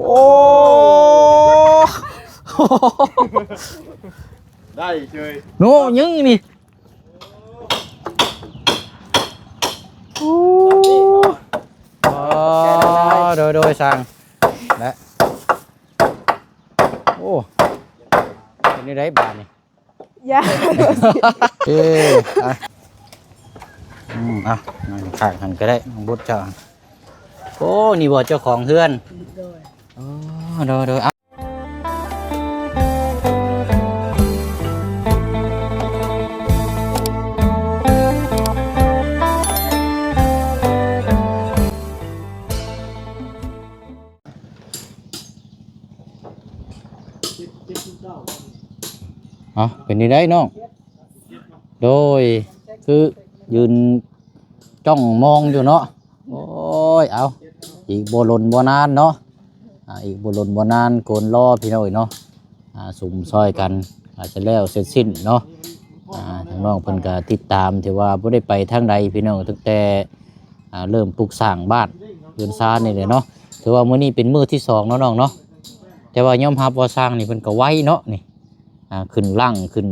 ໂອ້ ໄດ້ເຊີຍ ໂນ ຍັງນີ້ ໂອ້ ອໍ ໂດຍ ໂດຍ ຊ່າງ ແລະ ໂອ້ ເປັນຈັ່ງໃດບາດນີ້? ຢ່າ ເອີ ອ່ະ ອືມ ເອົາ ນັ່ງຂ້າງຫັ້ນກໍໄດ້ ນ້ອງບຸດເຈົ້າ ໂອ້ ນີ້ບໍ່ເຈົ້າຂອງເຮືອນ? ໂດຍ ອໍ ໂດຍ ໂດຍ ເອົາ ເອົາ ເປັນຈັ່ງໃດນ້ອງ? ໂດຍ ຄືຢືນຈ້ອງມອງຢູ່ເນາະ. ໂອ້ຍ ເອົາ ອີກບໍ່ດົນບໍ່ນານເນາະ ອ່າ ອີກບໍ່ດົນບໍ່ນານ ໂກນລໍພີ່ນ້ອງເອີຍເນາະ ອ່າ ສຸມຊ່ອຍກັນ ອາດຈະແລ້ວເສັດສິ້ນເນາະ. ອ່າ ທາງນ້ອງເພິ່ນກໍຕິດຕາມ ຖືວ່າບໍ່ໄດ້ໄປທາງໃດພີ່ນ້ອງ ຕັ້ງແຕ່ ອ່າ ເລີ່ມປຸກສ້າງບ້ານເຮືອນຊານນີ້ແຫຼະເນາະ. ຖືວ່າມື້ນີ້ເປັນມື້ທີສອງເນາະນ້ອງເນາະ ແຕ່ວ່າຍອມຮັບວ່າຊ່າງນີ້ເພິ່ນກໍໄວເນາະນີ້ ອ່າ ຂຶ້ນຫຼັງ ຂຶ້ນ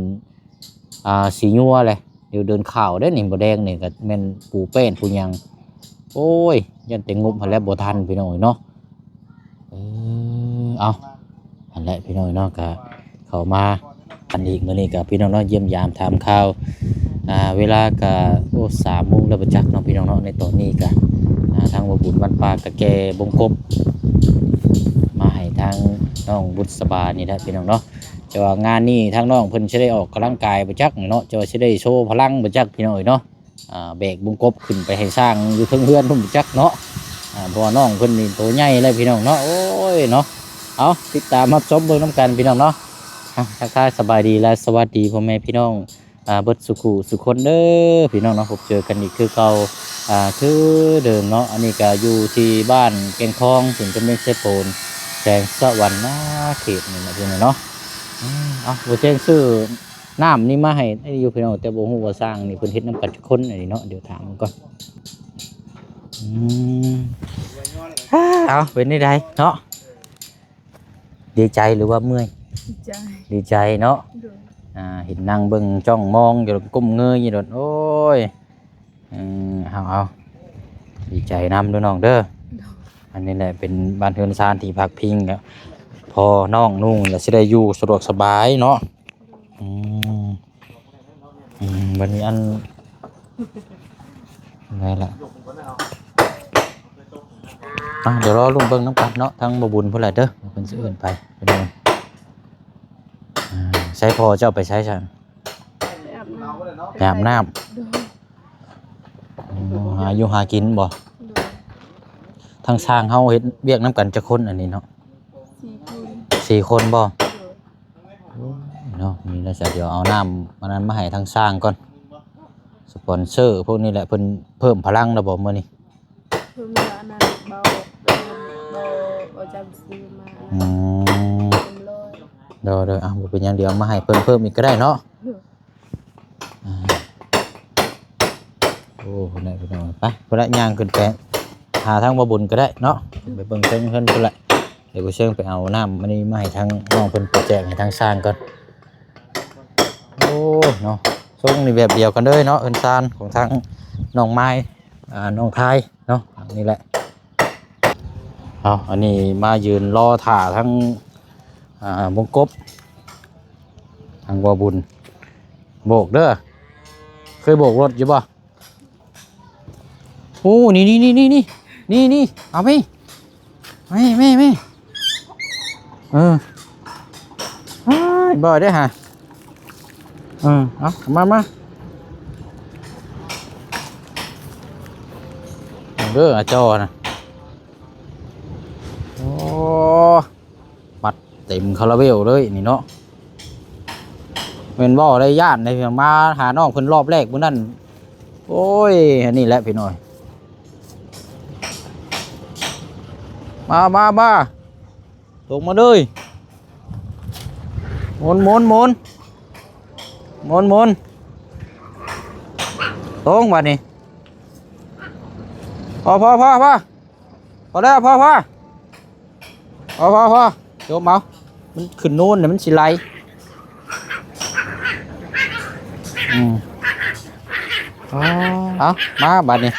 ອ່າ ສີຍົວແຫຼະ ດຽວເດີນຂາວເດ້ນີ້ ບໍ່ແດງນີ້ກໍແມ່ນປູແປ້ນປູຫຍັງ. ໂອ້ຍ ຢ້ານແຕ່ງົບຫັ້ນແຫຼະ ບໍ່ທັນພີ່ນ້ອງເອີຍເນາະ. ເອີ ເອົາ ຫັ້ນແຫຼະພີ່ນ້ອງເນາະ ກະເຂົ້າມາກັນອີກມື້ນີ້ກະພີ່ນ້ອງເນາະ ຢ້ຽມຢາມຖາມຂ່າວ ອ່າ ເວລາກະ ໂອ້ ສາມໂມງແລ້ວບໍ່ຈັກເນາະພີ່ນ້ອງເນາະ. ໃນຕອນນີ້ກະ ອ່າ ທາງບໍ່ບຸນບ້ານປ່າກະແກ່ບົງກົບມາໃຫ້ທາງນ້ອງບຸດສະບານີ້ແຫຼະພີ່ນ້ອງເນາະ. ແຕ່ວ່າງານນີ້ທາງນ້ອງເພິ່ນຊິໄດ້ອອກກຳລັງກາຍບໍ່ຈັກເນາະ ແຕ່ວ່າຊິໄດ້ໂຊພະລັງບໍ່ຈັກພີ່ນ້ອງເອີຍເນາະ. ອ່າ ແບກບົງກົບຂຶ້ນໄປໃຫ້ຊ່າງຢູ່ເທິງເຮືອນພຸ້ນຈັກເນາະ. ອ່າ ເພາະວ່ານ້ອງເພິ່ນນີ້ໂຕໃຫຍ່ແລ້ວພີ່ນ້ອງເນາະ. ໂອ້ຍເນາະ ເອົາ ຕິດຕາມຮັບຊົມເບິ່ງນຳກັນພີ່ນ້ອງເນາະ. ອ່າ ທັກທາຍສະບາຍດີ ແລະ ສະຫວັດດີພໍ່ແມ່ພີ່ນ້ອງ ອ່າ ເບິດສູ່ຄູ່ສູ່ຄົນເດີພີ່ນ້ອງເນາະ. ພົບເຈີກັນອີກຄືເກົ່າ ອ່າ ຄືເດີມເນາະ. ອັນນີ້ກໍຢູ່ທີ່ບ້ານແກ່ງທອງ ເຊິ່ງຈະເປັນເຊໂປນ ແຂວງສະຫວັນນະເຂດນີ້ແຫຼະພີ່ນ້ອງເນາະ. ອືມ ເອົາ ບໍ່ແຈ້ງຊື່ ນ້ຳນີ້ມາໃຫ້ຢູ່ພີ່ນ້ອງ ແຕ່ບໍ່ຮູ້ວ່າຊ່າງນີ້ເພິ່ນເຮັດນຳກັນຈັກຄົນອັນນີ້ເນາະ. ດຽວຖາມເບິ່ງກ່ອນ. ອືມ ເອົາ ເປັນຈັ່ງໃດເນາະ? ດີໃຈ ຫຼືວ່າເມື່ອຍ? ດີໃຈ ດີໃຈເນາະ. ໂດຍ ອ່າ ເຫັນນັ່ງເບິ່ງຈ້ອງມອງຢູ່ ກົ້ມເງີຍຢູ່ໂດດ ໂອ້ຍ. ອືມ ເອົາ ເອົາ ດີໃຈນຳເດີນ້ອງເດີ. ໂດຍ ອັນນີ້ແຫຼະເປັນບ້ານເຮືອນຊານທີ່ພັກພິງ ແລ້ວພໍ່ນ້ອງນຸ່ງ ແລ້ວຊິໄດ້ຢູ່ສະດວກສະບາຍເນາະ. ອືມ ອືມ ບັດນີ້ອັນ ໄດ້ລະ ອ່ະ ດຽວລໍລຸ້ນເບິ່ງນຳກັນເນາະ ທາງບໍ່ບຸນພຸ້ນແຫຼະເດີ ເພິ່ນຊິເອີ້ນໄປ ໄປເບິ່ງ. ອ່າ ໃສພໍ່ເຈົ້າໄປໃສຊັ້ນ? ໄປອາບນ້ຳ ໄປອາບນ້ຳ. ໂດຍ ອໍ ຫາຢູ່ຫາກິນບໍ່? ໂດຍ ທາງຊ່າງເຮົາເຮັດວຽກນຳກັນຈັກຄົນອັນນີ້ເນາະ? ສີ່ຄົນ ສີ່ຄົນບໍ່? ໂດຍ ໂອ້ຍເນາະ ນີ້ລະຊະ ດຽວເອົານ້ຳອັນນັ້ນມາໃຫ້ທາງຊ່າງກ່ອນ ສະປອນເຊີພວກນີ້ແຫຼະ. ເພິ່ນເພີ່ມພະລັງແລ້ວບໍ່ມື້ນີ້? ເພີ່ມແລ້ວ ອັນນັ້ນເບົາ ເບົາ ເບົາຈຳຊື້ມາ. ອືມ ເຕັມຮ້ອຍ. ໂດຍໆ ເອົາ ບໍ່ເປັນຫຍັງ ດຽວເອົາມາໃຫ້ເພິ່ນເພີ່ມອີກກໍໄດ້ເນາະ. ໂດຍ ອ່າ ໂອ້ ພຸ້ນແຫຼະພີ່ນ້ອງ ໄປ ພຸ້ນແຫຼະ ຍ່າງຂຶ້ນໄປຫາທາງບໍ່ບຸນກໍໄດ້ເນາະ ໄປເບິ່ງເທິງເຮືອນພຸ້ນແຫຼະ. ດຽວບໍ່ເຊີງໄປເອົານ້ຳອັນນີ້ມາໃຫ້ທາງນ້ອງເພິ່ນ ໄປແຈກໃຫ້ທາງຊ່າງກ່ອນ. ໂອ້ ເນາະ ຊົງນີ້ແບບດຽວກັນເລີຍເນາະ ເຮືອນຊານຂອງທາງນ້ອງມາຍ ອ່າ ນ້ອງທາຍເນາະ ນີ້ແຫຼະ. ເອົາ ອັນນີ້ມາຢືນລໍຖ້າທາງ ອ່າ ວົງກົບ ທາງບໍ່ບຸນ ໂບກເດີ ເຄີຍໂບກລົດຢູ່ບໍ່? ໂອ້ ນີ້ໆ ນີ້ໆ ນີ້ ນີ້ ເອົາໄປ ແມ່ ແມ່ ແມ່ ເອີ ອ້າຍ ບໍ່ໄດ້ຫາ ເອີ ເອົາ ມາ ມາ ເອົາເດີ ອາຈໍນະ ໂອ້ ມັດເຕັມຄາຣາເບວເລີຍນີ້ເນາະ ແມ່ນເວົ້າໄດ້ຢ້ານເດ້ ມາຫານ້ອງເພິ່ນຮອບແລກມື້ນັ້ນ ໂອ້ຍ ອັນນີ້ແຫຼະພີ່ນ້ອງ ມາ ມາ ມາ ລົງມາເລີຍ ໝູນ ໝູນ ໝູນ ໝູນ ໝູນ ລົງບາດນີ້ ພໍ ພໍ ພໍ ພໍ ພໍແລ້ວ ພໍ ພໍ ພໍ ພໍ ພໍ ຈົມເອົາ ມັນຂຶ້ນນູນ ມັນຊິໄຫຼ. ອືມ ອໍ ເອົາ ມາບາດນີ້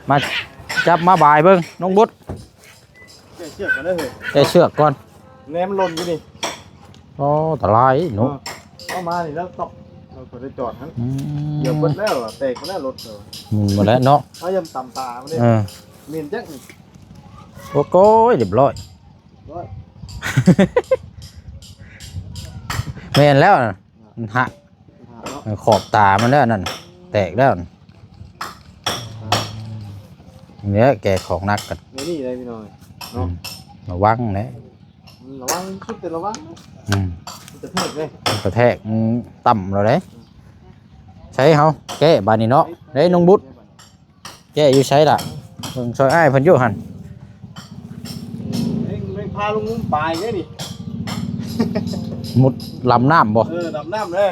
ມາຈັບມາບາຍເບິ່ງ ນ້ອງບຸດ. ແກະເຊືອກກ່ອນເດີເຮີ້ຍ ແກະເຊືອກກ່ອນ ແນມມັນຫຼົ່ນຢູ່ນີ້. ອໍ ອັນຕະລາຍເນາະ ເອີ ເອົາມານີ້ແລ້ວຕອກ ເຮົາກໍໄດ້ຈອດຫັ້ນ. ອືມ ດຽວເບິດແລ້ວ ແຕກໝົດແລ້ວລົດ ເອີ ໝຸ່ນໝົດແລ້ວເນາະ ເຮົາຍັງຕຳຕາມັນເດ້. ເອີ ເໝັນຈັກນີ້ ໂອ້ໂກຍ ຮຽບຮ້ອຍ ຮ້ອຍ ແມ່ນແລ້ວ ມັນຫັກ ມັນຫັກເນາະ ເອີ ຂອບຕາມັນແລ້ວນັ້ນ ແຕກແລ້ວ. ນີ້ແຫຼະແກະຂອງໜັກກັນ ແນວນີ້ເດ້ພີ່ນ້ອງເນາະ. ອືມ ລະວັງແຫຼະ ລະວັງ ສຸດແຕ່ລະວັງເນາະ. ອືມ ມັນກະແທກເດ້ ມັນກະແທກ ມັນຕ່ຳແລ້ວເດ້. ໃຊ້ເຮົາແກະບາດນີ້ເນາະ ເດ້ນ້ອງບຸດ. ແຈຢູ່ໃສລະ? ເບິ່ງຊ່ອຍອ້າຍເພິ່ນຢູ່ຫັ້ນ ເອີ ເອີ ພາລົງງຸ້ມປາຍເດ້ນີ້ ມຸດລຳນ້ຳບໍ່? ເອີ ດຳນ້ຳເດ້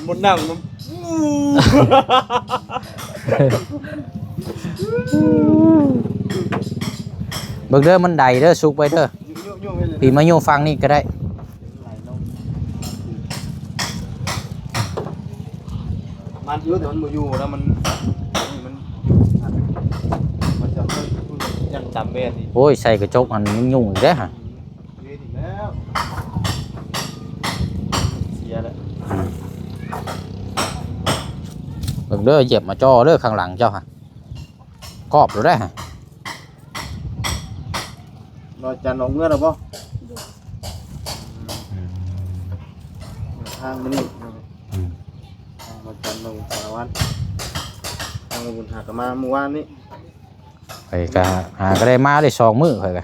ໝົດນ້ຳ ເບິ່ງເດີ ມັນໄດເດີ ສຸກໄວ້ເດີ ພີ່ມາຢູ່ຝັ່ງນີ້ກໍໄດ້. ມັນຢູ່ ແຕ່ມັນບໍ່ຢູ່ແລ້ວ ມັນ ມັນ ມັນຈະ ມັນຍັງຕາມແບບນີ້. ໂອ້ຍ ໃສ່ກະຈົກຫັ້ນຍັງຫຍຸ້ງອີກເດ້ຫະ ເວນອີກແລ້ວ ເສຍແລ້ວ. ອືມ ເບິ່ງເດີ ຢຽບມາຈໍ້ເດີ ຂ້າງຫຼັງເຈົ້າຫະ ກອບໂລດໄດ໋ຫະ. ລອຍຈັນອອກເມືອແລ້ວບໍ່? ອືມ ທາງມື້ນີ້ ອືມ ທາງລອຍຈັນລົງສາລະວັນ ທາງລະບຸນຫາກະມາມື້ວານນີ້ ຂ້ອຍກະຫາກະໄດ້ມາໄດ້ສອງມື້ ຂ້ອຍກະ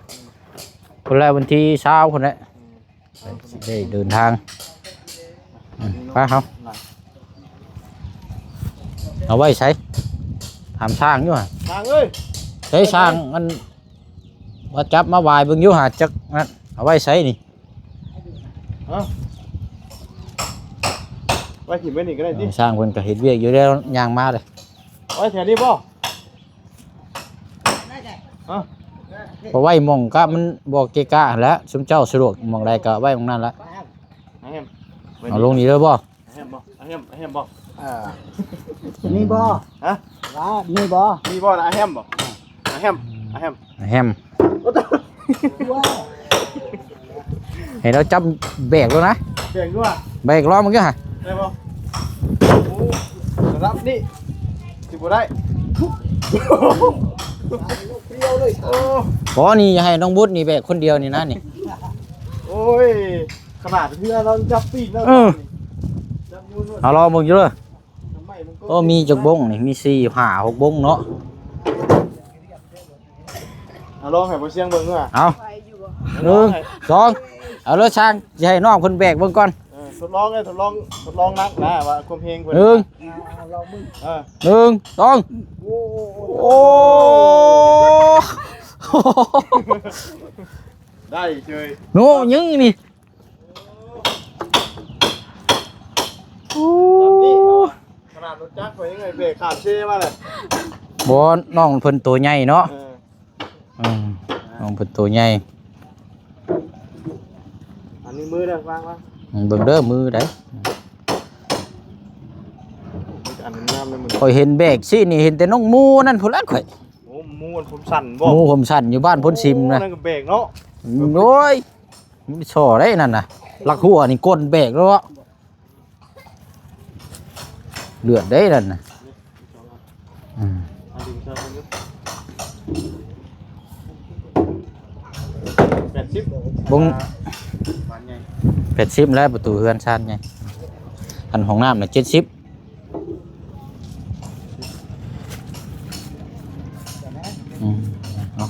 ພຸ້ນແຫຼະ ວັນທີຊາວພຸ້ນແຫຼະ. ອືມ ຊິໄດ້ເດີນທາງ ອືມ ໄປເຮົາ ເອົາໄວ້ໃສ? ຖາມຊ່າງຢູ່ຫະ ຊ່າງເອີຍ ໃສຊ່າງ ອັນ ມາຈັບມາຫວາຍເບິ່ງຢູ່ຫະ ຈັກນັ້ນ ເອົາໄວ້ໃສນີ້? ເອົາ ໄວ້ຖິ້ມໄວ້ນີ້ກໍໄດ້ຕິ ເອີ ຊ່າງເພິ່ນກໍເຮັດວຽກຢູ່ແລ້ວ ຍ່າງມາເລີຍ ໄວ້ແຖວນີ້ບໍ່? ຮະ ເອົາໄວ້ໝ່ອງກະມັນບໍ່ເກະກະຫັ້ນແຫຼະ ຊຸມເຈົ້າສະດວກໝ່ອງໃດກະໄວ້ໝ່ອງນັ້ນລະ ອາແຮມ ເອົາລົງນີ້ເລີຍບໍ່? ອາແຮມບໍ່? ອາແຮມ ອາແຮມບໍ່? ເອີ ມີບໍ່? ຮະ ວ່າມີບໍ່? ມີບໍ່ລະ ອາແຮມບໍ່? ອາແຮມ ອາແຮມ ອາແຮມ ໂອ້ໂຫ ໃຫ້ລາວຈັບແບກໂລດນະ ແບກດ້ວຍ ແບກລອງເບິ່ງຢູ່ຫະ ໄດ້ບໍ່? ໂອ້ ລະດັບນີ້ ຊິບໍ່ໄດ້ ໂອ້ ບໍ່ ນີ້ໃຫ້ນ້ອງບຸດນີ້ແບກຄົນດຽວນີ້ນະນີ້ ໂອ້ຍ ຂະໜາດເຮືອລາວຈັບປີກແລ້ວ ເອີ ຈັບຢູ່ໂນ່ນ ເອົາລອງເບິ່ງຢູ່ເດີ ໂອ້ ມີຈັກບົ້ງນີ້ ມີສີ່ ຫ້າ ຫົກບົ້ງເນາະ ເອົາລອງໃຫ້ບໍ່ຊຽງເບິ່ງເດີ ເອົາ ໜຶ່ງ ສອງ ເອົາເລີຍຊ່າງ ຊິໃຫ້ນ້ອງເພິ່ນແບກເບິ່ງກ່ອນ ເອີ ທົດລອງເດີ ທົດລອງ ທົດລອງໜັກນະວ່າຄວາມແຮງເພິ່ນ ໜຶ່ງ ອ່າ ລອງເບິ່ງ ເອີ ໜຶ່ງ ສອງ ໂອ້ ໂອ້ ໄດ້ເຊີຍ ໂນ ຍິງນີ້ ໂອ້ ແບບນີ້ເນາະ ຂະໜາດລົດຈັກຂ້ອຍຍັງໃຫ້ເບຣກຂາມເຊມາເລີຍ ບໍ່ ນ້ອງເພິ່ນໂຕໃຫຍ່ເນາະ ເອີ ອືມ ນ້ອງເພິ່ນໂຕໃຫຍ່ ອັນນີ້ມືເດີ ວາງ ວາງ ເບິ່ງເດີ ມືໃດ ອັນງາມເລີຍມື້ນີ້ ຂ້ອຍເຫັນແບກຊີ້ນນີ້ ເຫັນແຕ່ນ້ອງໝູນັ້ນພຸ້ນລະຂ້ອຍ ໂອ້ ໝູຜົມສັ້ນບໍ່ ໝູຜົມສັ້ນຢູ່ບ້ານໂພນຊິມນະ ໂອ້ ນັ້ນກໍແບກເນາະ ໂອ້ຍ ມັນສໍ້ໄດ໋ນັ້ນນະ ລັກຫົວນີ້ກົ້ນແບກແລ້ວເນາະ ເລືອດເດ້ນັ້ນນະ ອືມ ແປດສິບ ເບິ່ງ ບານໃຫຍ່ ແປດສິບແລ້ວ ປະຕູເຮືອນຊານໃຫຍ່ ອັນຫ້ອງນ້ຳນະ ເຈັດສິບ ອືມ ເອົາ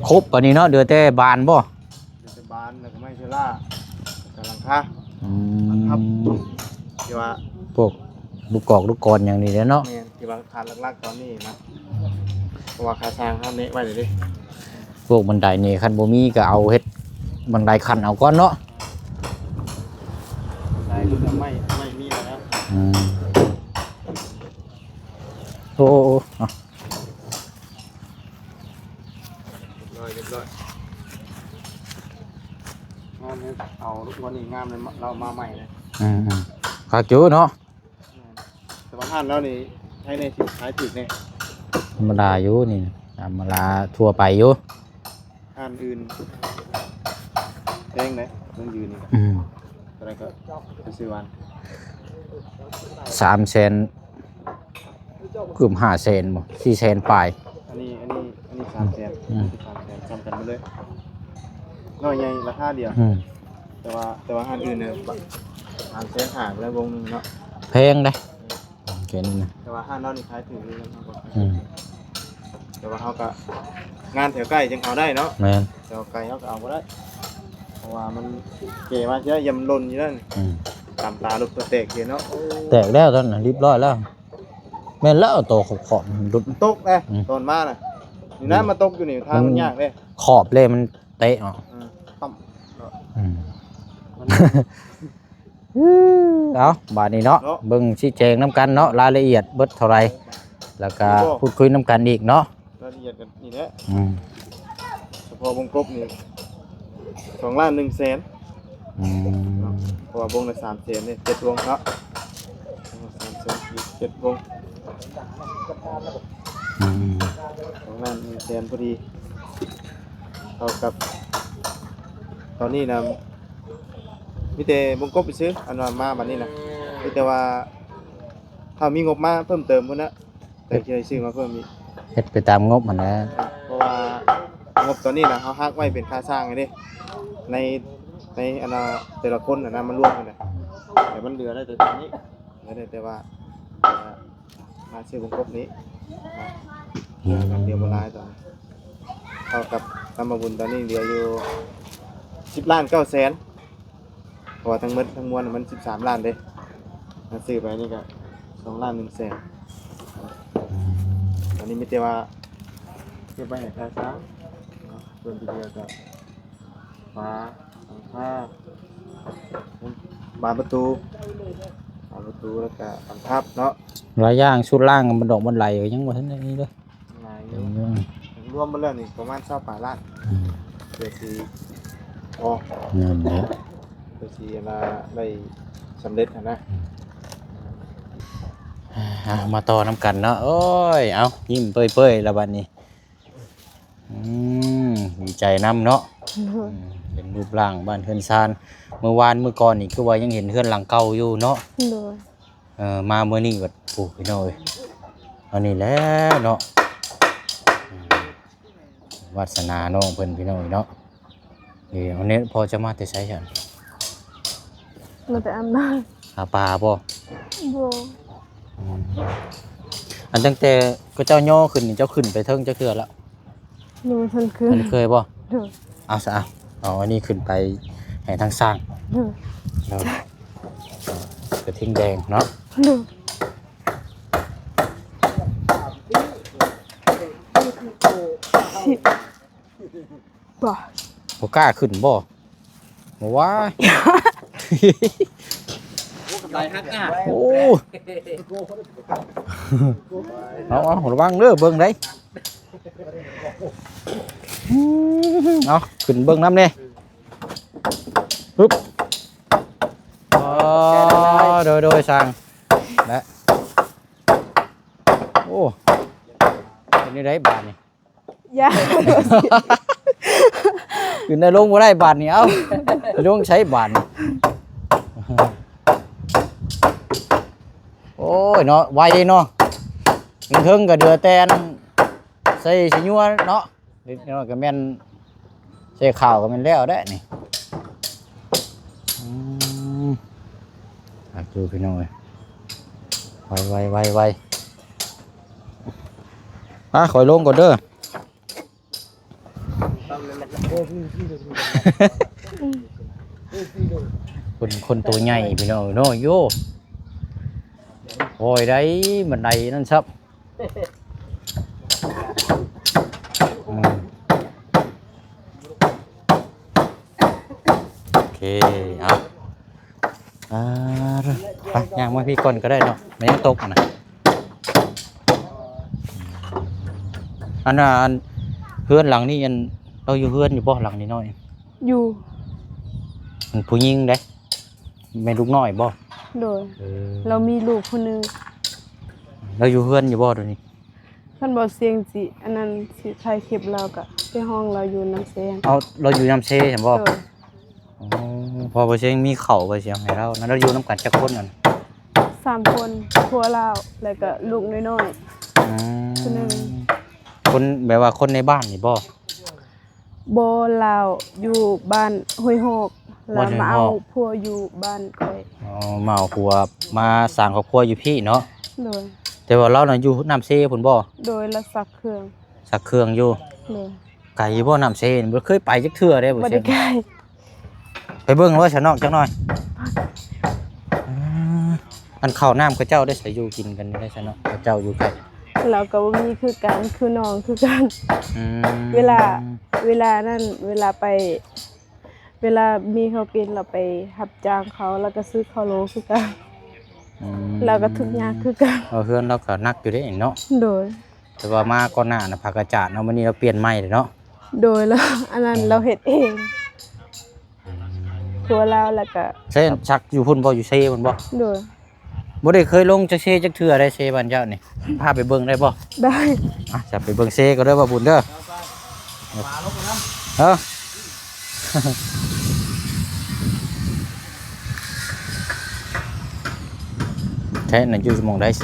ຄົບປານນີ້ເນາະ ເຫຼືອແຕ່ບານບໍ່? ເຫຼືອແຕ່ບານ ແລ້ວກໍໄມ້ເຊລາ ແລ້ວກໍຫຼັງຄາ ອືມ ຫຼັງຄາ ທີ່ວ່າ ພວກລູກກອກລູກກອນຫຍັງນີ້ແຫຼະເນາະ ແມ່ນ ທີ່ວ່າຂາດຫຼັກໆຕອນນີ້ນະ ເພາະວ່າຄ່າຊ່າງເຮົາແນະໄວ້ແລ້ວເດ້ ພວກບັນໄດນີ້ຄັນບໍ່ມີກໍເອົາເຮັດບັນໄດຂັ້ນເອົາກ່ອນເນາະ ໄດ້ ໄມ້ ໄມ້ມີແລ້ວ ອືມ ໂອ້ ໂອ້ ໂອ້ ເອົາ ຮຽບຮ້ອຍ ຮຽບຮ້ອຍ ເອົາງວດນີ້ງາມເລີຍ ລາວມາໃໝ່ເລີຍ. ອືມໆ ຄັກຢູ່ເນາະ. ແມ່ນ ແຕ່ວ່າຮ້ານລາວນີ້ໃຫ້ແດ່ ຊິຂາຍຖືກແດ່. ທຳມະດາຢູ່ນີ້ ທຳມະດາທົ່ວໄປຢູ່. ຮ້ານອື່ນແພງເດ້ ມັນຢູ່ນີ້ກໍ ອືມ ເທົ່າໃດກໍໄປຊື້ວານ ສາມແສນ ເກືອບຫ້າແສນບໍ່ ສີ່ແສນປາຍ. ອັນນີ້ ອັນນີ້ ອັນນີ້ສາມແສນ ອືມ ສາມແສນ ສ່ຳກັນໝົດເລີຍ ນ້ອຍໃຫຍ່ລາຄາດຽວ. ອືມ ແຕ່ວ່າ ແຕ່ວ່າຮ້ານອື່ນເນາະ ສາມແສນຫ້າໄປແລ້ວວົງໜຶ່ງເນາະ ແພງເດ້. ແຄ່ນີ້ນະ ແຕ່ວ່າຮ້ານເຮົານີ້ຂາຍຖືກຢູ່ນະ. ອືມ ແຕ່ວ່າເຮົາກໍ ງານແຖວໃກ້ຈັ່ງເອົາໄດ້ເນາະ. ແມ່ນ ແຖວໄກເຮົາກໍເອົາບໍ່ໄດ້ ເພາະວ່າມັນເກມາເທື່ອ ຢ້ານມັນຫຼົ່ນຢູ່ນັ້ນ. ອືມ ຕຳຕາລູກຕົວແຕກຢູ່ເນາະ. ໂອ້ ແຕກແລ້ວຕອນນັ້ນ ຮຽບຮ້ອຍແລ້ວ. ແມ່ນແລ້ວ ໂຕຂອບໆ ມັນຫຼຸດ ມັນຕົກເດ້. ອືມ ຕອນມານະ ນີ້ນະ ອືມ ມາຕົກຢູ່ນີ້ ທາງມັນ ມັນຍາກເດ້ ຂອບເລີຍ ມັນເຕະອອກ. ເອີ ປ້ຳ ອືມ ມັນ ເອົ້າ ບາດນີ້ເນາະ ເນາະ ເບິ່ງຊີ້ແຈງນຳກັນເນາະ ລາຍລະອຽດເບິດເທົ່າໃດ ແລ້ວກະ ນີ້ບໍ່ ພູດຄຸຍນຳກັນອີກເນາະ. ລາຍລະອຽດກັນນີ້ແຫຼະ. ອືມ ສະເພາະວົງກົບນີ້ ສອງລ້ານໜຶ່ງແສນ. ອືມ ເນາະ ເພາະວ່າວົງລະສາມແສນເດ້ ເຈັດວົງເນາະ ສາມແສນ ເຈັດວົງ. ອືມ ສອງລ້ານໜຶ່ງແສນພໍດີ ເທົ່າກັບ ຕອນນີ້ນະ ມີແຕ່ວົງກົບຊື່ໆ ອັນວ່າມາບັດນີ້ນະ ມີແຕ່ວ່າຖ້າມີງົບມາເພີ່ມເຕີມພຸ້ນນະ ແຕ່ຊິໄດ້ຊື້ມາເພີ່ມອີກ. ເຮັດໄປຕາມງົບຫັ້ນແຫຼະ ເພາະວ່າງົບຕອນນີ້ນະ ເຮົາຫັກໄວ້ເປັນຄ່າສ້າງເດ້ ໃນ ໃນອັນນ່າ ແຕ່ລະຄົນຫັ້ນນະ ມາລວມກັນນະ ແຕ່ມັນເຫຼືອໄດ້ແຕ່ຕອນນີ້ ເຫຼືອໄດ້ແຕ່ວ່າ ອ່າ ມາຊື້ວົງກົບນີ້ ອືມ ເຫຼືອກັນດຽວບໍ່ຫຼາຍຕອນນີ້ ເທົ່າກັບນຳມາບຸນຕອນນີ້ເຫຼືອຢູ່ ສິບລ້ານເກົ້າແສນ. ເພາະວ່າທັງໝົດທັງມວນມັນສິບສາມລ້ານເດ້ ມາຊື້ໄປນີ້ກໍສອງລ້ານໜຶ່ງແສນ. ອືມ ອັນນີ້ມີແຕ່ວ່າເກັບໄວ້ໃຫ້ຄ່າສ້າງເນາະ ສ່ວນທີ່ເຫຼືອກໍຝາ ຫຼັງຄາ ບານປະຕູ ບານປະຕູ ແລ້ວກໍບານພັບເນາະ ຫຼາຍຢ່າງ ຊຸດລ່າງ ບັນດອກບັນໄດກໍຍັງບໍ່ທັນໄດ້ນີ້ເດ້. ຫຼາຍຢູ່ ອືມ ລວມໝົດແລ້ວນີ້ປະມານຊາວປາຍລ້ານ. ອືມ ເພື່ອຊິ ອໍ ນັ້ນແຫຼະ ເພື່ອຊິອັນວ່າໄດ້ສຳເລັດຫັ້ນນະ. ອືມ ອ່າ ມາຕໍ່ນຳກັນເນາະ. ໂອ້ຍ ເອົ້າ ຍິ້ມເປີ້ຍໆ ລະບັດນີ້. ອືມ ດີໃຈນຳເນາະ. ໂດຍ ອືມ ເຫັນຮູບຮ່າງບ້ານເຮືອນຊານ ມື້ວານມື້ກ່ອນນີ້ຄືວ່າຍັງເຫັນເຮືອນຫຼັງເກົ່າຢູ່ເນາະ. ໂດຍ ເອີ ມາມື້ນີ້ບັດ ໂອ້ ພີ່ນ້ອງເອີຍ ອັນນີ້ແຫຼະເນາະ ອືມ ວາດສະໜານ້ອງເພິ່ນ ພີ່ນ້ອງເອີຍເນາະ. ເອີ ອັນນີ້ພໍ່ຈະມາແຕ່ໃສຊັ້ນ? ມາແຕ່ອຳນາດ. ຫາປາບໍ່? ບໍ່. ອືມ ອັນຕັ້ງແຕ່ເຂົາເຈົ້າຍໍຂຶ້ນນີ້ ເຈົ້າຂຶ້ນໄປເທິງຈັກເທື່ອລະ? ຍັງບໍ່ທັນເຄີຍ. ບໍ່ທັນເຄີຍບໍ່? ໂດຍ. ເອົາຊະ ເອົາ ເອົາອັນນີ້ຂຶ້ນໄປໃຫ້ທາງຊ່າງ. ໂດຍ. ໂດຍ. ກະທິງແດງເນາະ. ໂດຍ. ບໍ່ ບໍ່ກ້າຂຶ້ນບໍ່? ບໍ່ວ່າ ໂອ້ ກຳໄລຫັກນະ. ໂອ້ ເອົາ ເອົາ ລະວັງເດີ ເບິ່ງໄດ໋. ເອົາ ຂຶ້ນເບິ່ງນຳແດ່. ປຶບ ອໍ ໂດຍ ໂດຍ ຊ່າງ ແລະ ໂອ້ ເປັນຈັ່ງໃດບາດນີ້? ຢ່າ ຂຶ້ນໄດ້ລົງບໍ່ໄດ້ບາດນີ້. ເອົ້າ ໄປລົງໃສບາດນີ້? ໂອ້ຍເນາະ ໄວເນາະ ເທິງໆ ກໍເຫຼືອແຕ່ອັນໃສ່ຊິຍົວເນາະ ເດັກນ້ອຍກໍແມ່ນ ໃສ່ຂ້າວກໍແມ່ນແລ້ວແຫຼະນີ້. ອືມ ຄັກຢູ່ພີ່ນ້ອງເອີຍ ໄວໆໆໆ. ອ່າ ຂ້ອຍລົງກ່ອນເດີ. ຄົນ ຄົນໂຕໃຫຍ່ພີ່ນ້ອງເນາະ. ໂອ້ ໂອ້ຍ ໄດ້ບັນໄດນັ້ນຊັບ. ອືມ ໂອເຄ ເອົາ ອ່າ ໄປ ຍ່າງມາພີ້ກ່ອນກໍໄດ້ເນາະ ມັນຍັງຕົກນະ. ອັນນ່າ ອັນເຮືອນຫຼັງນີ້ ອັນ ເຮົາຢູ່ເຮືອນຢູ່ບໍ່ ຫຼັງນ້ອຍໆ? ຢູ່. ຜູ້ຍິງເດ້ ແມ່ລູກນ້ອຍບໍ່? ໂດຍ ເອີ ລາວມີລູກຄົນໜຶ່ງ. ລາວຢູ່ເຮືອນຢູ່ບໍ່ດຽວນີ້? ຄັນບໍ່ສຽງຊິອັນນັ້ນ ຊິຖ່າຍຄລິບລາວກະໄປຮ້ອງລາວຢູ່ນ້ຳເຊ. ເອົາ ລາວຢູ່ນ້ຳເຊຊັ້ນບໍ່? ໂດຍ. ອໍ ພໍບໍ່ສຽງມີເຂົ້າບໍ່ສຽງໃຫ້ລາວ. ລາວຢູ່ນຳກັນຈັກຄົນນັ້ນ? ສາມຄົນ ຜົວລາວ ແລ້ວກະລູກນ້ອຍໆ ອືມ ຄົນໜຶ່ງ. ຄົນ ແບບວ່າຄົນໃນບ້ານນີ້ບໍ່? ບໍ່ ລາວຢູ່ບ້ານຫ້ວຍຮອກ ລາວມາເອົາຜົວຢູ່ບ້ານຂ້ອຍ. ອໍ ມາເອົາຜົວ ມາສ້າງຄອບຄົວຢູ່ພີ້ເນາະ. ໂດຍ. ແຕ່ວ່າລາວນະຢູ່ນ້ຳເຊພຸ້ນບໍ່? ໂດຍ ລາວຊັກເຄື່ອງ. ຊັກເຄື່ອງຢູ່. ໂດຍ. ໄກບໍ່ນ້ຳເຊ? ບໍ່ເຄີຍໄປຈັກເທື່ອເດ້. ບໍ່ໄດ້ໄກ. ໄປເບິ່ງວ່າຊະນອກຈັກໜ່ອຍ. ເອີ ອັນເຂົ້ານ້ຳເຂົາເຈົ້າໄດ້ໃສ ຢູ່ກິນກັນໄດ້ຊະເນາະ ເຂົາເຈົ້າຢູ່ໃກ້. ລາວກໍບໍ່ມີຄືກັນ ຄືນ້ອງຄືກັນ. ອືມ ເວລາ ເວລານັ້ນ ເວລາໄປ ເວລາມີເຂົາກິນ ລາວໄປຮັບຈ້າງເຂົາ ລາວກໍຊື້ເຂົ້າໂລຄືກັນ. ອືມ ລາວກໍທຸກຍາກຄືກັນ. ເອີ ເຮືອນລາວກໍໜັກຢູ່ເດ້ເນາະ. ໂດຍ. ແຕ່ວ່າມາກ່ອນໜ້ານະ ຜັກກະຈາດເນາະ ມື້ນີ້ລາວປ່ຽນໃໝ່ເດ້ເນາະ. ໂດຍ ລາວ ອັນນັ້ນ ອືມ ລາວເຮັດເອງ ຜົວລາວ ແລ້ວກະ ໃຊ້ສັກຢູ່ພຸ້ນບໍ່? ຢູ່ເຊພຸ້ນບໍ່? ໂດຍ. ບໍ່ໄດ້ເຄີຍລົງຈັກເຊຈັກເທື່ອໄດ໋ ເຊບ້ານເຈົ້ານີ້ ພາໄປເບິ່ງໄດ້ບໍ່? ໄດ້. ອ່ະ ຈະໄປເບິ່ງເຊກໍເດີ ບ່າວບຸນເດີ. ເອີ ແທ້ນະ ຢູ່ໝ່ອງໃດເຊ?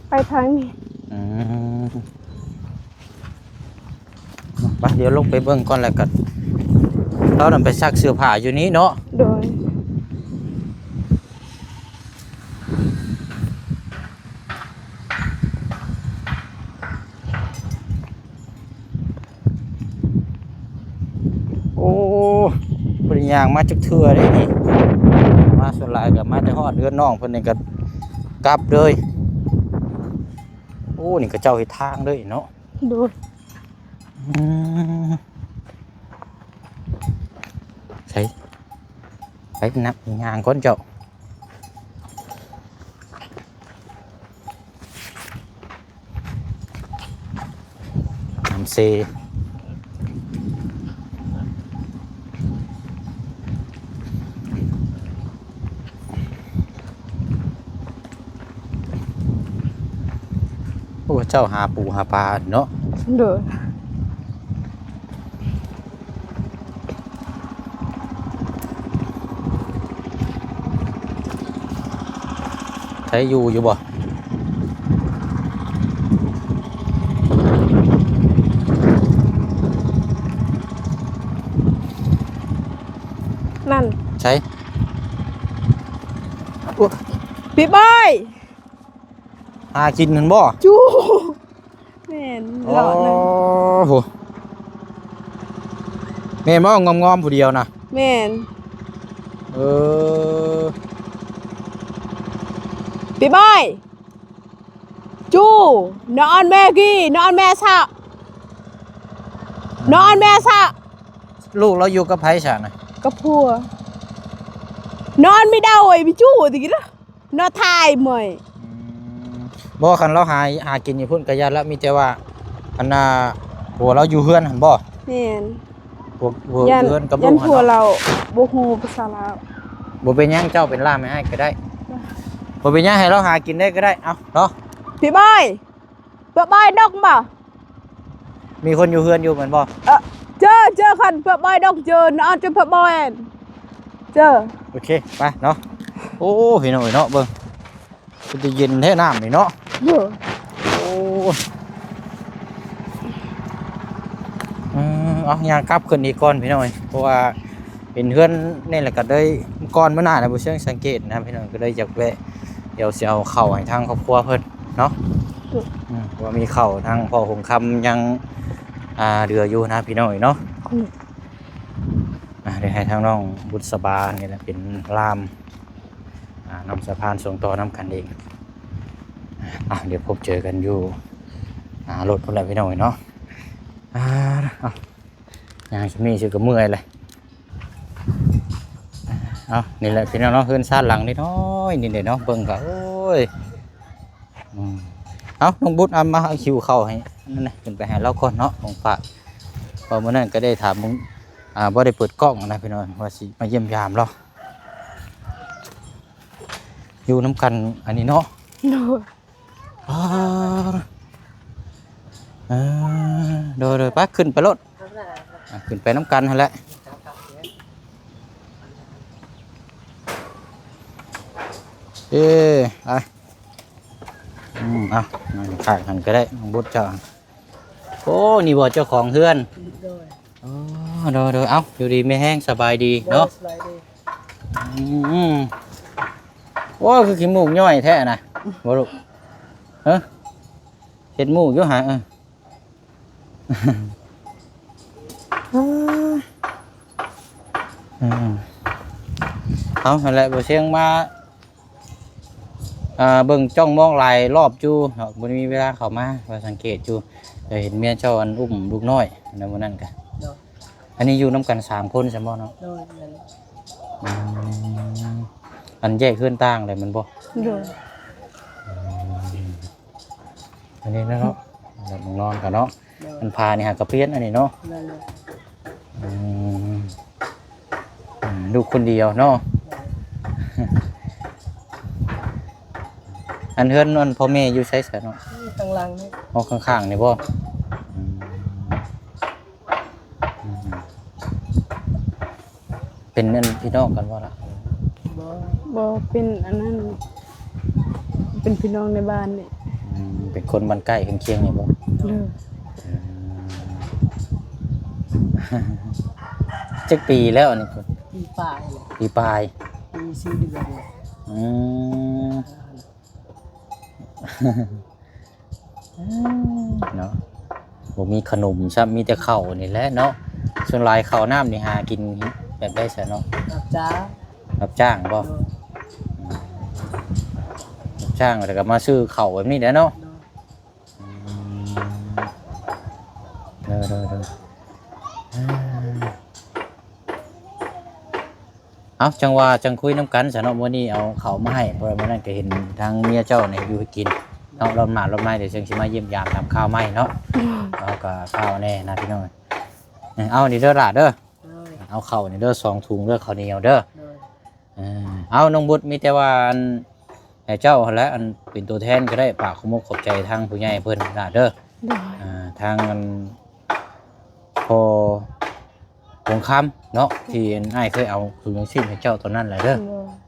ໄປທາງນີ້. ອືມ ໄປ ດຽວລົງໄປເບິ່ງກ່ອນ ແລ້ວກໍ ຕອນນັ້ນໄປຊັກເສື້ອຜ້າຢູ່ນີ້ເນາະ. ໂດຍ. ໂອ້ ບໍ່ໄດ້ຍ່າງມາຈັກເທື່ອເດ້ນີ້ ມາສ່ວນຫຼາຍກໍມາແຕ່ຮອດເຮືອນນ້ອງເພິ່ນນີ້ກໍກັບເລີຍ. ໂອ້ ນີ້ເຂົາເຈົ້າເຮັດທາງເລີຍເນາະ. ໂດຍ. ອືມ ໃສ ໄປນັບຍ່າງກ່ອນເຈົ້າ. ນ້ຳເຊ. ໂອ້ ເຈົ້າຫາປູຫາປາເນາະ. ໂດຍ. ໃຜຢູ່ ຢູ່ບໍ່? ນັ້ນ ໃສ? ໂອ້ ປີບອຍ ຫາກິນຫັ້ນບໍ່? ຈູ ແມ່ນ ອໍ ເລາະນັ້ນ ໂອ້ ແມ່ນບໍ່? ງອມໆ ຜູ້ດຽວນະ. ແມ່ນ. ເອີ ປີບອຍ ຈູ ນອນແມ່ກີ ນອນແມ່ຊະ ນອນແມ່ຊະ. ລູກລາວຢູ່ກັບໃຜຊະນະ? ກັບຜົວ. ນອນມີດາວໄອ້ມີຈູຕິກິນ. ເນາະ ຖ່າຍເມື່ອຍ. ອືມ ບໍ່ ຄັນລາວຫາ ຫາກິນຢູ່ພຸ້ນກະຢ້ານລະ ມີແຕ່ວ່າ ອັນນ່າ ຜົວລາວຢູ່ເຮືອນຫັ້ນບໍ່? ແມ່ນ. ຜົວ ຜົວ ຢ້ານ ຢູ່ເຮືອນກັບລູກຫັ້ນເນາະ. ຢ້ານຜົວລາວບໍ່ຮູ້ພາສາລາວ. ບໍ່ເປັນຫຍັງ ເຈົ້າເປັນລ່າມໃຫ້ອ້າຍກໍໄດ້. ບໍ່ເປັນຫຍັງ ໃຫ້ລາວຫາກິນໄດ້ກໍໄດ້ ເອົາເນາະ. ພີ່ບອຍ ເພື່ອບອຍດົກບໍ່? ມີຄົນຢູ່ເຮືອນຢູ່ແມ່ນບໍ່? ເອີ ເຈີ ເຈີ ຄັນເພື່ອບອຍດົກ ເຈີ ນອນຈະເພື່ອບອຍ ເຈີ. ໂອເຄ ໄປເນາະ. ໂອ້ ພີ່ນ້ອງເອີຍເນາະ ເບິ່ງ ເປັນຕາເຢັນແທ້ນ້ຳນີ້ເນາະ. ໂອ້ ເອີ ເອົາ ຍ່າງກັບຂຶ້ນອີກກ່ອນ ພີ່ນ້ອງເອີຍ ເພາະວ່າ ເຫັນເຮືອນນີ້ແຫຼະ ກໍເລີຍ ກ່ອນມື້ໜ້ານະ ບໍ່ເຊີງສັງເກດນະ ພີ່ນ້ອງ ກໍເລີຍຢາກແວະ ດຽວຊິເອົາເຂົ້າໃຫ້ທາງຄອບຄົວເພິ່ນເນາະ. ອືມ ອືມ ວ່າມີເຂົ້າທາງພໍ່ຫົງຄຳຍັງ ອ່າ ເຫຼືອຢູ່ນະ ພີ່ນ້ອງເອີຍເນາະ. ອືມ ອ່າ ດຽວໃຫ້ທາງນ້ອງບຸດສະບານີ້ແຫຼະເປັນລ່າມ ອ່າ ນຳສະພານສົ່ງຕໍ່ນຳກັນເອງ. ອ່າ ດຽວພົບເຈີກັນຢູ່ ອ່າ ລົດພຸ້ນແຫຼະ ພີ່ນ້ອງເອີຍເນາະ. ອ່າ ເອົາ ຍ່າງຊິມີຊື່ກໍເມື່ອຍແຫຼະ. ເອົາ ນີ້ແຫຼະພີ່ນ້ອງເນາະ ເຮືອນຊານຫຼັງນ້ອຍໆນີ້ເດ້ເນາະ ເບິ່ງກໍ ໂອ້ຍ ອືມ ເອົາ ນ້ອງບຸດ ເອົາມາ ເອົາຫິ້ວເຂົ້າໃຫ້ ນັ້ນນະ ຂຶ້ນໄປໃຫ້ລາວກ່ອນເນາະ ຂອງຝາກ ເພາະມື້ນັ້ນກໍໄດ້ຖາມ ອ່ ອ່າ ບໍ່ໄດ້ເປີດກ້ອງນະພີ່ນ້ອງ ວ່າຊິມາຢ້ຽມຢາມລາວ ຢູ່ນຳກັນອັນນີ້ເນາະ. ໂດຍ ອ່າ ເອີ ໂດຍໆ ໄປ ຂຶ້ນໄປໂລດ ອ່າ ຂຶ້ນໄປນຳກັນຫັ້ນແຫຼະ. ເອີ ໄປ ອືມ ເອົາ ນັ່ງຂ້າງຫັ້ນກໍໄດ້ ນ້ອງບຸດເຈົ້າ. ໂອ້ ນີ້ບໍ່ເຈົ້າຂອງເຮືອນ? ໂດຍ ອໍ ໂດຍໆ ເອົ້າ ຢູ່ດີມີແຮງ ສະບາຍດີເນາະ. ໂດຍ ສະບາຍດີ. ອືມ ໂອ້ ຄືຂີ້ມູກຍ້ອຍແທ້ນະ ບໍ່ລູກ? ເອີ ເຮັດມູກຢູ່ຫາ ເອີ ເອົາ ຫັ້ນແຫຼະ ບໍ່ຊຽງມາ ອ່າ ເບິ່ງຈ້ອງມອງຫຼາຍລອບຢູ່ເນາະ ບໍ່ໄດ້ມີເວລາເຂົ້າມາ ວ່າສັງເກດຢູ່ ແຕ່ເຫັນເມຍເຈົ້າອັນ ອຸ້ມລູກນ້ອຍໃນມື້ນັ້ນກະ. ໂດຍ ອັນນີ້ຢູ່ນຳກັນສາມຄົນຊັ້ນບໍ່ເນາະ? ໂດຍ ແມ່ນ. ອືມ ອັນແຍກເຮືອນຕ່າງແລ້ວແມ່ນບໍ່? ໂດຍ ອືມ ອັນນີ້ນະເນາະ ແລ້ວນອນກັນເນາະ. ໂດຍ ອັນຜ້ານີ້ຫາກະປ່ຽນອັນນີ້ເນາະ. ແມ່ນເລີຍ. ອືມ ອືມ ລູກຄົນດຽວເນາະ. ໂດຍ ອັນເຮືອນອັນພໍ່ແມ່ຢູ່ໃສຊະເນາະ? ຢູ່ຂ້າງຫຼັງນີ້. ອໍ ຂ້າງໆ ນີ້ບໍ່? ອືມ ອືມ ເປັນອັນພີ່ນ້ອງກັນບໍ່ລະ? ບໍ່ ບໍ່ເປັນອັນນັ້ນ ເປັນພີ່ນ້ອງໃນບ້ານນີ້. ອືມ ເປັນຄົນບ້ານໃກ້ຄຽງໆ ນີ້ບໍ່? ໂດຍ ອືມ ຈັກປີແລ້ວອັນນີ້? ປີປາຍແລ້ວ. ປີປາຍ ປີສີ່ເດືອນແລ້ວ. ອືມ ເນາະ ບໍ່ມີຂະໜົມຊ້ຳ ມີແຕ່ເຂົ້ານີ້ແຫຼະເນາະ. ສ່ວນຫຼາຍເຂົ້ານ້ຳນີ້ຫາກິນແບບໃດຊະເນາະ? ຮັບຈ້າງ. ຮັບຈ້າງບໍ່? ໂດຍ ອືມ ຮັບຈ້າງແລ້ວກໍມາຊື້ເຂົ້າແບບນີ້ແຫຼະເນາະ. ໂດຍ ອືມ ໂດຍໆໆ ອືມ ເອົ້າ ຈັ່ງວ່າຈັ່ງຄຸຍນຳກັນຊະເນາະ. ມື້ນີ້ເອົາເຂົ້າມາໃຫ້ ເພາະວ່າມື້ນັ້ນກໍເຫັນທາງເມຍເຈົ້ານີ້ຢູ່ໃຫ້ກິນເນາະ. ລອບໜ້າລອບໃນດຽວຈັ່ງຊິມາຢ້ຽມຢາມຖາມຂ່າວໃໝ່ເນາະ. ເຮົາກໍຂ່າວແດ່ນະພີ່ນ້ອງ. ເອົານີ້ເດີຫຼ້າເດີ. ໂດຍ ເອົາເຂົ້ານີ້ເດີ ສອງຖົງເດີ ເຂົ້າໜຽວເດີ. ໂດຍ ເອີ ເອົາ ນ້ອງບຸດ ມີແຕ່ວ່າອັນ ໃຫ້ເຈົ້າຫັ້ນແຫຼະ ອັນເປັນຕົວແທນກໍໄດ້ ຝາກຂອບອົກຂອບໃຈທາງຜູ້ໃຫຍ່ເພິ່ນຫຼ້າເດີ. ໂດຍ ອ່າ ທາງອັນ ພໍ່ ວົງຄຳເນາະ ທີ່ອັນອ້າຍເຄີຍເອົາຖົງຍັງຊີບໃຫ້ເຈົ້າຕອນນັ້ນແຫຼະເດີ. ໂດຍ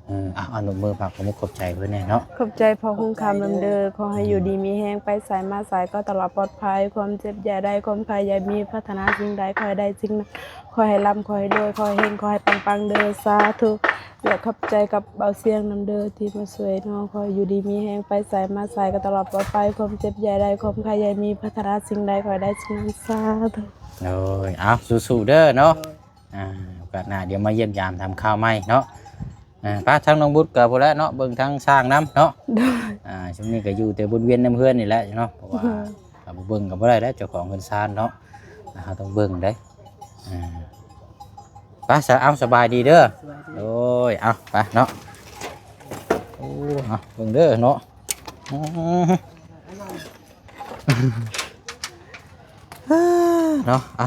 ເອີ ເອົາ ອະນຸມືຝາກຂອບອົກຂອບໃຈເພິ່ນແດ່ເນາະ. ຂອບໃຈພໍ່ຮຸ່ງຄຳນຳເດີ ຂໍໃຫ້ຢູ່ດີມີແຮງ ໄປໃສມາໃສກໍຕະຫຼອດປອດໄພ ຄວາມເຈັບຢ່າໄດ້ ຄວາມໄຂ້ຢ່າມີ ປາດຖະໜາສິ່ງໃດຂໍໃຫ້ໄດ້ສິ່ງນັ້ນ ຂໍໃຫ້ລ່ຳ ຂໍໃຫ້ລວຍ ຂໍໃຫ້ເຮັງ ຂໍໃຫ້ປັງໆ ເດີ ສາທຸ. ແລະຂອບໃຈກັບບ່າວຊຽງນຳເດີທີ່ມາຊ່ວຍນ້ອງ ຂໍໃຫ້ຢູ່ດີມີແຮງ ໄປໃສມາໃສກໍຕະຫຼອດປອດໄພ ຄວາມເຈັບຢ່າໄດ້ ຄວາມໄຂ້ຢ່າມີ ປາດຖະໜາສິ່ງໃດຂໍໃຫ້ໄດ້ສິ່ງນັ້ນ ສາທຸ. ໂດຍ ເອົາ ສູ້ໆ ເດີເນາະ. ໂດຍ ອ່າ ໂອກາດໜ້າດຽວມາຢ້ຽມຢາມຖາມຂ່າວໃໝ່ເນາະ. ອ່າ ໄປ ທາງນ້ອງບຸດກໍພຸ້ນແຫຼະເນາະ ເບິ່ງທາງຊ່າງນຳເນາະ. ໂດຍ ອ່າ ຊ່ວງນີ້ກໍຢູ່ແຕ່ວົນວຽນນຳເຮືອນນີ້ແຫຼະເນາະ ເພາະວ່າ ອືມ ຖ້າບໍ່ເບິ່ງກໍບໍ່ໄດ້ແຫຼະ ເຈົ້າຂອງເຮືອນຊານເນາະ ເຮົາຕ້ອງເບິ່ງເດ້. ອ່າ ໄປຊະ ເອົາ ສະບາຍດີເດີ. ສະບາຍດີ. ໂດຍ ເອົາ ໄປເນາະ. ໂອ້ ເອົາ ເບິ່ງເດີເນາະ. ອືມ ເນາະ ອ່ະ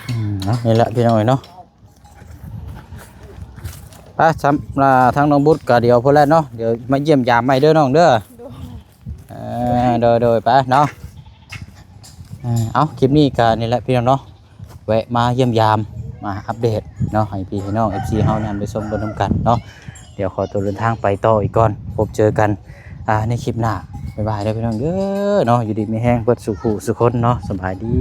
ອືມ ເນາະ ນີ້ແຫຼະພີ່ນ້ອງເອີຍເນາະ. ໄປ ສຳ ລາທາງນ້ອງບຸດກໍດຽວພຸ້ນແຫຼະເນາະ ດຽວມາຢ້ຽມຢາມໃໝ່ເດີນ້ອງເດີ. ໂດຍ ເອີ ໂດຍໆ ໄປເນາະ. ເອີ ເອົາ ຄລິບນີ້ກໍນີ້ແຫຼະພີ່ນ້ອງເນາະ ແວະມາຢ້ຽມຢາມ ມາອັບເດດເນາະ ໃຫ້ພີ່ໃຫ້ນ້ອງ ເອັຟຊີ ເຮົານັ້ນໄດ້ຊົມເບິ່ງນຳກັນເນາະ. ດຽວຂໍຕົວເດີນທາງໄປຕໍ່ອີກກ່ອນ ພົບເຈີກັນ ອ່າ ໃນຄລິບໜ້າ. ບາຍບາຍເດີພີ່ນ້ອງເດີເນາະ ຢູ່ດີມີແຮງເບິດສູ່ຜູ້ສູ່ຄົນເນາະ ສະບາຍດີ.